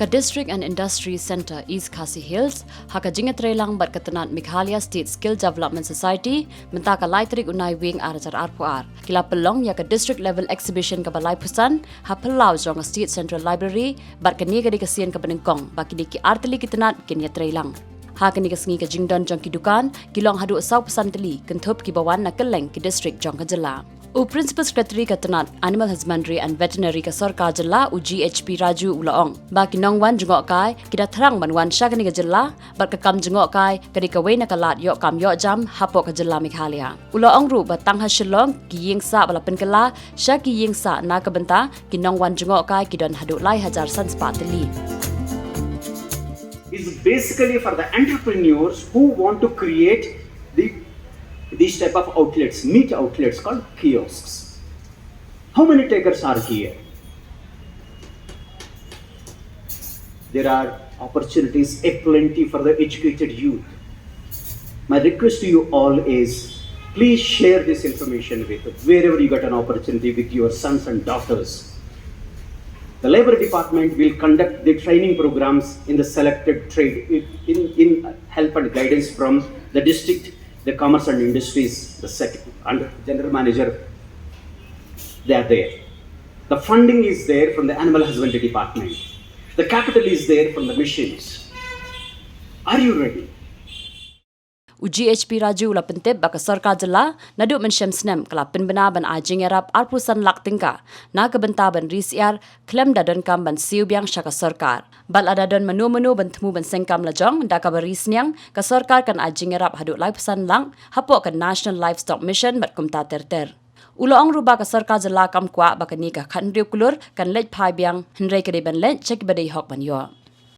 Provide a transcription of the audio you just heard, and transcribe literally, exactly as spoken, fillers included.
District and Industry Centre East Khasi Hills, ha ka jingïatreilang bad ka tnat Meghalaya State Skill Development Society, mynta ka lai tarik u Naiwieng ar hajar arphew ar, ki la pynlong ïa ka District Level Exhibition kaba laiphew san ha phyllaw jong ka State Central Library, bad kane ka dei ka sien kaba nyngkong ba kine ki artylli ki tnat kin ïatreilang. Ha kane ka sngi ka jingdon jong ki dukan ki long haduh sawphew san tylli, kynthup kiba wan na kylleng ki district jong ka jylla. U Principal Secretary ka tnat Animal Husbandry and Veterinary ka sorkar jylla, u G H P Raju, u la ong ba ki nongwan jngohkai ki da thrang ban wan sha kane ka jylla, bad ka kam jngohkai ka dei kawei na ka lad ïoh kam ïoh jam hapoh ka jylla Meghalaya. U la ong ruh ba tang ha Shillong, ki ïing sah ba la pynkylla sha ki ïing sah na ka bynta ki nongwan jngohkai ki don haduh lai hajar san spah tylli. Is basically for the entrepreneurs who want to create the these type of outlets, meat outlets called kiosks. How many takers are here? There are opportunities aplenty for the educated youth. My request to you all is, please share this information with wherever you get an opportunity with your sons and daughters. The Labour Department will conduct the training programs in the selected trade in, in help and guidance from the district, the commerce and industries, the sec- under general manager. They are there. The funding is there from the animal husbandry department. The capital is there from the missions. Are you ready? U G H P Raju u la pyntip ba ka sorkar jylla naduh mynshem snem ka la pynbna ban ai jingïarap arphew san lak tyngka na ka bynta ban ri syiar khlem da donkam ban siew biang sha ka sorkar. Bad lada don mano mano ban thmu ban seng kam lajong da kaba ri sniang, ka sorkar kan ai jingïarap haduh laiphew san lak hapoh ka National Livestock Mission bad kumta ter ter. U la ong ruh ba ka sorkar jylla kam kwah ba kane ka khathynriew klur kan leit phai biang, hynrei ka dei ban leit sha kiba dei hok ban ïoh.